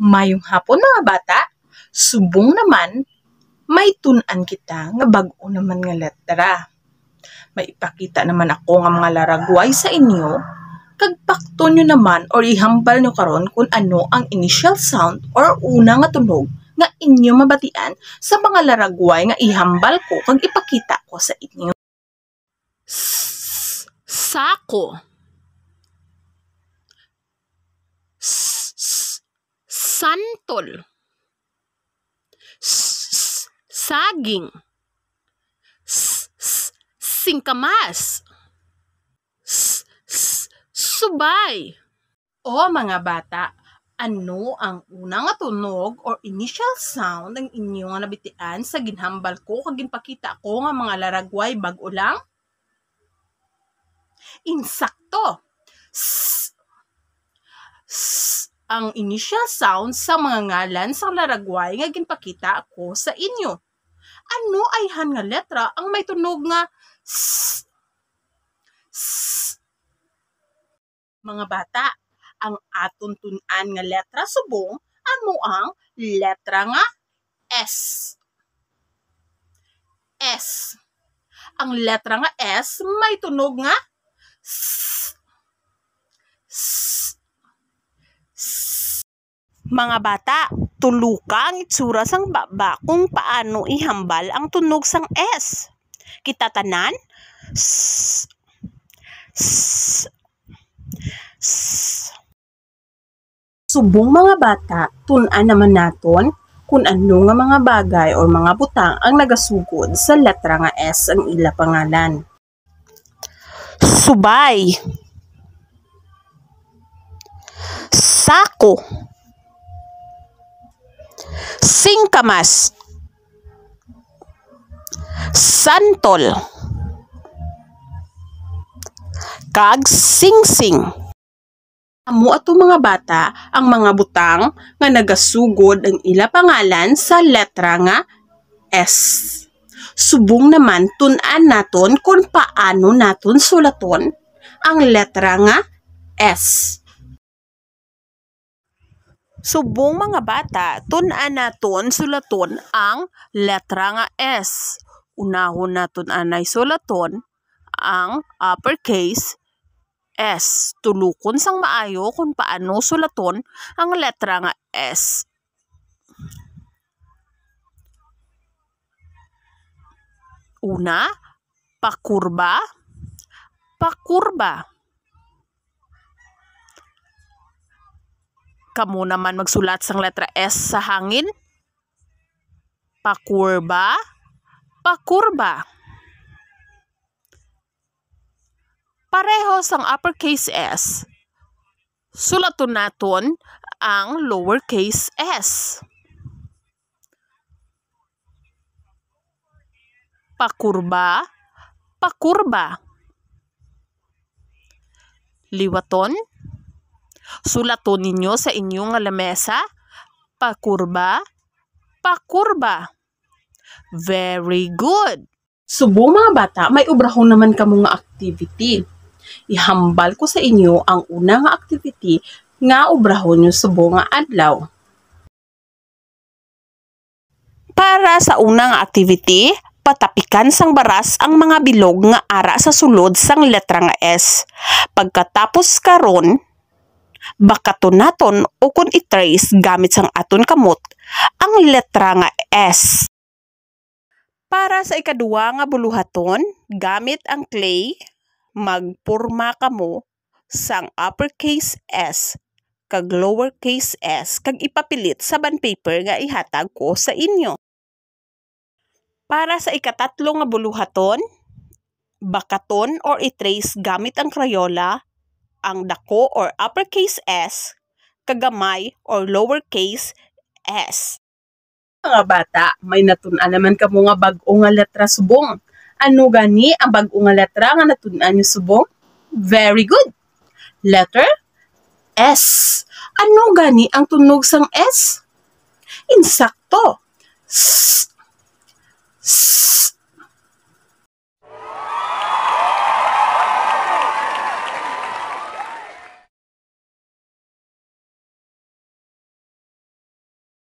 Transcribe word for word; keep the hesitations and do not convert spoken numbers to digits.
Mayong hapon, mga bata. Subong naman, may tun-an kita nga bag-o naman nga letra. May ipakita naman ako nga mga laragway sa inyo, kag pakton nyo naman or ihambal nyo karon kung ano ang initial sound or una nga tunog nga inyo mabatian sa mga laragway nga ihambal ko kag ipakita ko sa inyo. S-, sako. S-, s-, santol. S-, s-, saging. S-, s-, singkamas. S-, s-, subay. O mga bata, ano ang una nga tunog or initial sound ang inyo nga nabatian sa ginhambal ko kag ginpakita ko nga mga laragway bag-o lang? Insakto. S, s, ang initial sound sa mga ngalan sang laragway nga ginpakita ko sa inyo. Ano ayhan nga letra ang may tunog nga s? S. Mga bata, ang aton tun-an nga letra subong amo ang letra nga S. S. Ang letra nga S may tunog nga s. S. S. Mga bata, tuloka ang itsura sang baba kung paano ihambal ang tunog sang S. Kita tanan? S. S. S. Subong mga bata, tun-an naman naton kung ano nga mga bagay or mga butang ang nagasugod sa letra nga S ang ila pangalan. Subay. Sako. Singkamas. Santol. Kag singsing. Amo ato, mga bata, ang mga butang nga nagasugod ang ila pangalan sa letra nga S. Subong naman, tun-an naton kon paano naton sulaton ang letra nga S. Subong, mga bata, tun-an naton sulaton ang letra nga S. Unahon naton anay sulaton ang uppercase S. Tulokon sang maayo kon paano sulaton ang letra nga S. Una, pakurba, pakurba. Kamo naman magsulat sang letra S sa hangin. Pakurba, pakurba. Pareho sang uppercase S, sulaton naton ang lowercase s. Pakurba, pakurba. Liwaton, sulaton ninyo sa inyo nga lamesa, pakurba, pakurba. Very good. Subong, mga bata, may obrahon naman kamo nga activity. Ihambal ko sa inyo ang una nga activity nga obrahon nyo subong nga adlaw. Para sa una nga activity, patapikan sang baras ang mga bilog nga ara sa sulod sang letra nga S. Pagkatapos karon, bakaton naton o kon i-trace gamit sang aton kamot ang letra nga S. Para sa ikaduha nga buluhaton, gamit ang clay, magporma kamo sang uppercase S kag lowercase s kag ipapilit sa bond paper nga ihatag ko sa inyo. Para sa ikatatlo nga buluhaton, bakaton or i-trace gamit ang Crayola ang dako or uppercase S kag gamay or lowercase s. Mga bata, may natun-an naman kamo nga bag-o nga letra subong. Ano gani ang bag-o nga letra nga natun-an nyo subong? Very good. Letter S. Ano gani ang tunog sang S? Insakto. S. S.